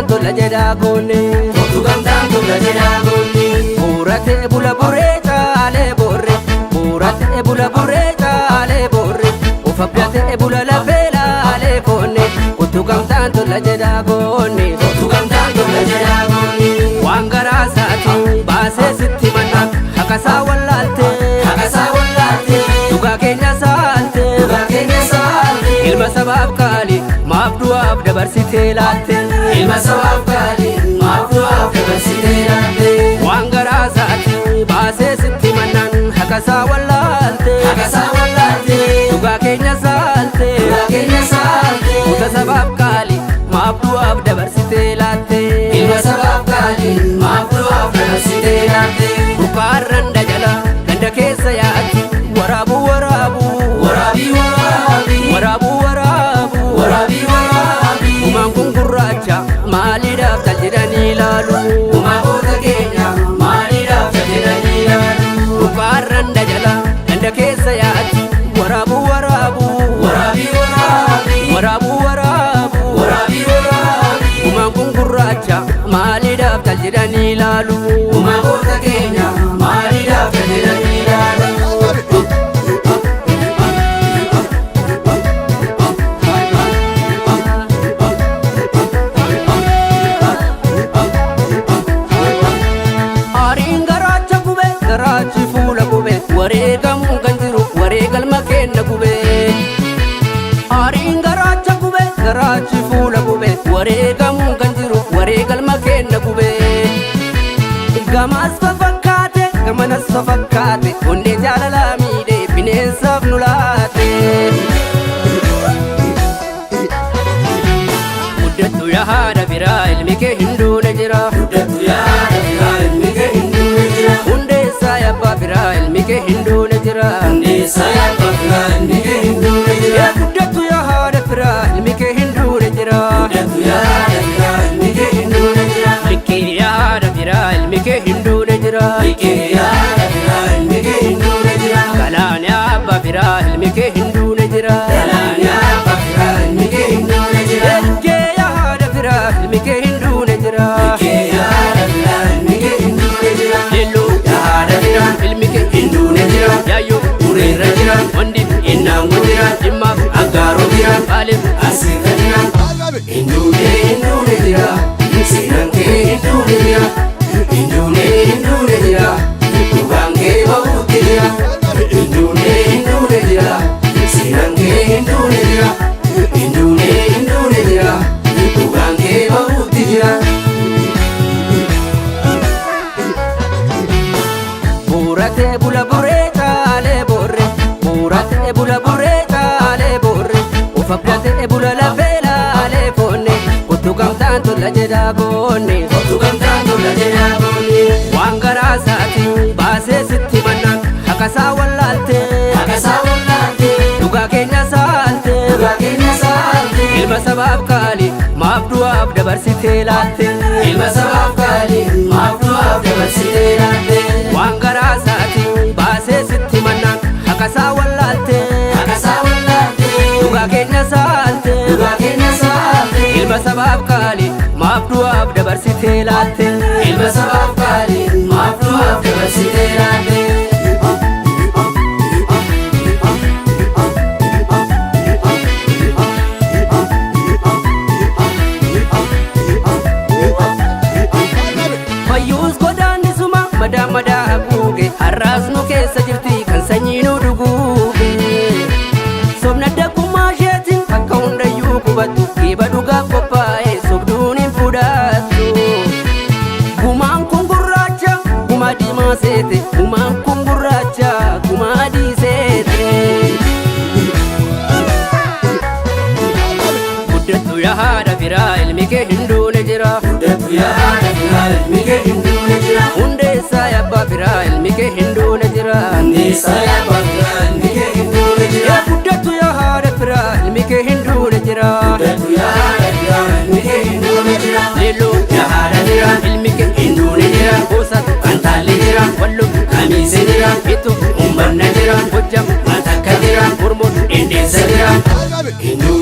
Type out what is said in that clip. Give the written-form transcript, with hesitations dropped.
gamtaan tola jedhaa goone. Kottu gamtaan tola jedhaa goone. Buuratee bula buree caalee boorre. Buuratee bula buree caalee boorre. Of abdatee bula lafee laalee foonne. Kottu gamtaan tola jedhaa goone. Kottu gamtaan tola jedhaa goone. Waan garaa isaati baasee sitti manna haqasaa wallaalte. Haqasaa wallaalte. Dhugaa keenya saalte. Dhugaa keenya saalte. Ilma sabaaf qaali maaf du'aaf dabarsitee laatte. Ilma sabaaf qaali maaf du'aaf dabarsitee laatte. Waan garaa isaati baasee sitti mannaan haqasaa wallaalte. Haqasaa wallaalte. Dhugaa keenya saalte. Dhugaa keenya saalte. Kuta sabaaf qaali maaf du'aaf dabarsitee laatte. Ilma sabaaf qaali maaf du'aaf dabarsitee laatte. Burqaarran dajala ganda keessa yaa'atti waraabuu waraabuu. Waraabii waraabii. Waraabuu waraabuu. Waraabii waraabii. Gumaan kun gurraacha maaliidhaaf tal jedhanii ilaalu. Gumaa goota keenya maaliidhaaf jedhanii ilaalu. Burqaarran dajala ganda keessa yaa'atti waraabuu waraabuu. Waraabii waraabii. Waraabuu waraabuu. Waraabii waraabii. Gumaan kun gurraacha maaliidhaaf tal jedhanii ilaalu. Gumaa goota keenya maaliidhaaf jedhanii ilaalu. Aariin garaacha gube garaachi fuula gube wareegamuu kan jiru wareegalma kenna gube. Aariin garaacha gube garaachi fuula gube wareegamuu kan jiru wareegalma kenna gube. Gamaas fafakkaate gamanas fafakkaate onnee jaalalaa miidhee bineensaaf nu laate. Guddattu yaa haadha biraa ilmi kee hin duune jira. Guddattu yaada biraa ilmi kee hin duune jira. Hundeessaa abbaa biraa ilmi kee hin duune jira. Hundeessaa abbaa biraa ilmi kee hin duune jira. Yaa guddattu yaa haadha firaa ilmi kee hin duune jira. Guddattu yaada biraa ilmi kee hin duune jira. Likkii yaa haadha firaa ilmi kee hin duune jira. Likkii yaada biraa ilmi kee hin duune jira. Galaan yaa abbaa firaa ilmi kee hin duune jira. Galaan yaa abbaa biraa ilmi kee hin duune jira. Likkee yaa haadha firaa ilmi kee hin duune jira. Likkii yaada biraa ilmi kee hin duune jira. Leelloo Yaa haadha firaa ilmi kee hin duune jira. Yaayyoo Ureerra jira. Wandi Innaango jira. Jimmaaf Aggaaroo jira. Baaleef Asiirra jira. Hin duune hin duune jira. Seenaan kee hin duune jira. Hin duune hin duune jira. Dhugaan kee bahuutti jira. Hin duune hin duune jira. Seenaan kee hin duune jira. Hin duune hin duune jira. Dhugaan kee bahuutti jira. Buuratee bula buree caalee boorre. Buuratee bula buree caalee boorre. Of abdatee bula lafee laalee foonne. Kottu gamtaan tola jedhaa goone. Kottu gamtaan tola jedhaa goone. Waan garaa isaati baasee sitti mannaan haqasaa wallaalte. Haqasaa wallaalte. Dhugaa keenya saalte. Dhugaa keenya saalte. Ilma sabaaf qaali maaf du'aaf dabarsitee laatte. Ilma sabaaf qaali maaf du'aaf dabarsitee laatte. Waan garaa isaati baasee sitti mannaan haqasaa wallaalte. Haqasaa wallaalte. Dhugaa keenya saalte. Dhugaa keenya saalte. Ilma sabaaf qaali maaf du'aaf dabarsitee laatte. Ilma sabaaf qaali maaf du'aaf dabarsitee laatte. Fayyuus godaannisuma madaa madaa haguuge har'aas nu keessa jirti kan sanyii nu duguuge. Sobna dagummaa isheetiin bakka hundayyuu qubattu geeba dhugaaf qophaa'e sobduun hin fudhattu. Gumaan kun gurraacha gumaa diimaa seete gumaan kun gurraacha gumaa adii seete. Guddattu yaa haadha firaa ilmi kee hin duune jira. Guddattu yaada biraa ilmi kee hin duune jira. Hundeessaa abbaa firaa ilmi kee hin duune jira. Hundeessaa abbaa biraa ilmi kee hin duune jira. Yaa guddattu yaa haadha firaa ilmi kee hin duune jira. Guddattu yaada biraa ilmi kee hin duune jira. Leelloo Yaa haadha firaa ilmi kee hin duune jira. Boosatu Fantaalle jira. Walloo Kamiise jira. Ittu Ummanna jira. Gojjam Matakka jira. Mormoon Indeessa jira. Hin duune.